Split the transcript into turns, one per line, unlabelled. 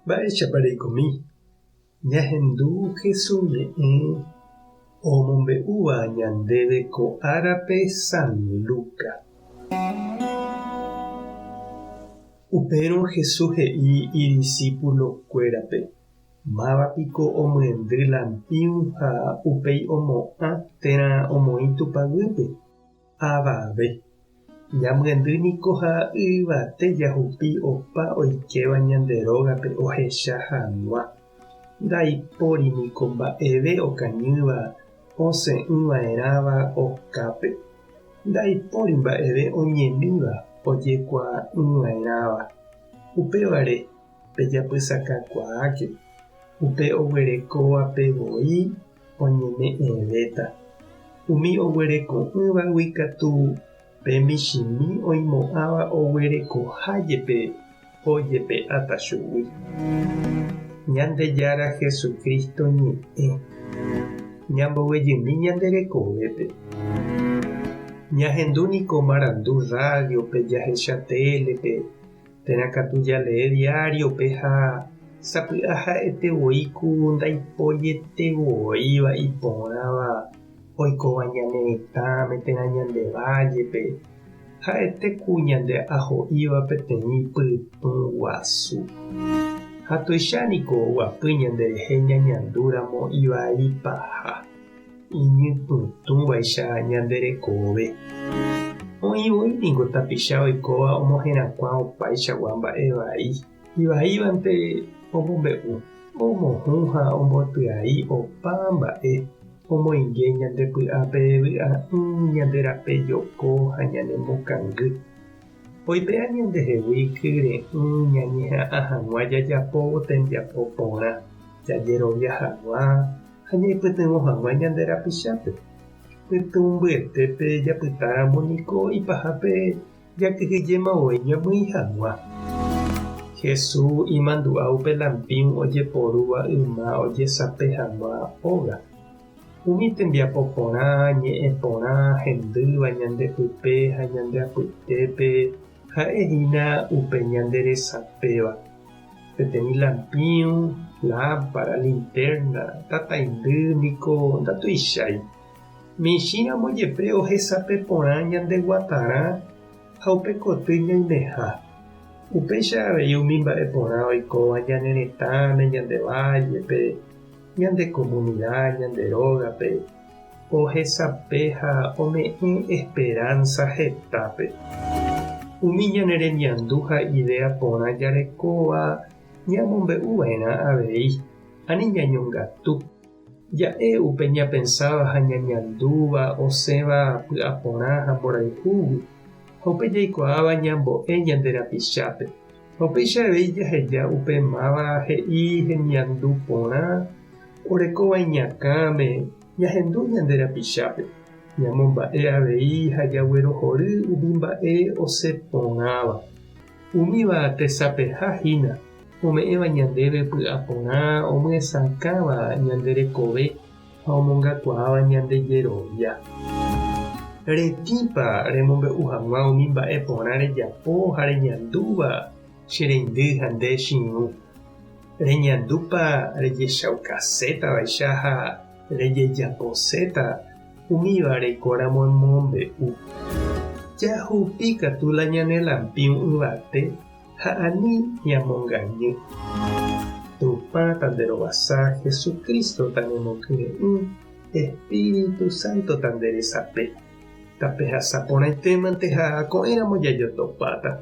Mba'éichapa reikomi? Ñahendu Jesús ñe'ẽ omombe'úva ñandéve ko árape San Lucas. Upérõ Jesús he'i idisípulokuérape, Máva piko omyendy lampĩu ha upéi omo'ã térã omoĩ tupa guýpe? Avave. Ñamyendy niko ha yvate jahupi opa oikéva ñande rógape ohecha hag̃ua. Ndaipóri niko mba'eve okañýva osẽ'ỹva'erãva okápe. Ndaipóri mba'eve oñemíva ojekuaa'ỹva'erãva. Upévare pejapysakakuaáke, upe oguerekóvape voi oñeme'ẽvéta. Umi oguereko'ỹvagui katu pe michĩmi oimo'ãva oguerekoha jepe ojepe'áta chugui. Ñandejára Jesucristo ñe'ẽ ñamboguejymi ñande rekovépe. Ñahendu niko marandu rádiope, jahecha télepe, Térã katu jalee diáriope ha sapy'a ha'ete voi ku ndaiporiete voíva iporãva oikóva ñane retãme térã ñande vállepe, ha'ete ku ñande aho'íva peteĩ pytũ guasu. Ha tuicha niko oguapy ñanderehe ñañandúramo ivai paha. Iñypytũvaicha ñande rekove. Oĩ voi ningo tapicha oikóva omoherakuã opaichagua mba'e vai, ivaívante omombe'u, omohũ ha ombotyai opa mba'e, omoinge ñande py'ápe vy'a'ỹ, ñande rape joko ha ñanemokangy. Oipe'a ñandehegui kyre'ỹ ñañeha'ã hag̃ua jajapóvo tembiapo porã, jajerovia hag̃ua, ha ñaipytyvõ hag̃ua ñande rapichápe. Pytũmbyetépe japytáramo niko ipahápe jakyhyjéma voi ñamýi hag̃ua. Jesús imandu'a upe lampĩu ojeporúva yma ojesape hag̃ua óga. Umi tembiapo porã, ñe'ẽ porã hendýva ñande pype ha ñande apytépe ha'e hína upe ñande resapéva. Peteĩ lampĩu, lámpara, linterna, tataindy niko ndatuichái. Michĩramo jepe ohesape porã ñande guatarã ha upe koty ñaimeha. Upéicha avei umi mba'e porã oikóva ñane retãme, ñande vállepe, ñande komunida, ñande rógape, ohesape ha ome'ẽ esperánsa hetápe. Umi ñane remiandu ha idéa porã jarekóva ñamombe'u va'erã avei, ani ñañongatu. Ja'e upe ñapensáva ha ñañandúva osẽva py'aporã ha mborayhúgui, ha upe jaikuaáva ñambo'e ñande rapichápe. Ha upéicha avei jaheja upe máva he'i hemiandu porã orekóva iñakãme ñahendu ñande rapichápe, ñamomba'e avei ha jaguerohory umi mba'e osẽ porãva. Umíva tesapeha hína, ome'ẽva ñandéve py'aporã omyesakãva ñande rekove ha omongakuaáva ñande jerovia. Retĩpa remombe'u hag̃ua umi mba'e porã rejapo ha reñandúva che reindy ha nde chiñũ? Reñandúpa rejechaukasétavaicha ha rejejaposéta umíva reikóramo emombe'u? Jahupi katu la ñane lampĩu yvate ha ani ñamongañy. Tupã tanderovasa, Jesucristo tanemokyre'ỹ, Espíritu Santo tanderesape. Tapehasa porãitémante ha ko'ẽramo jajotopáta.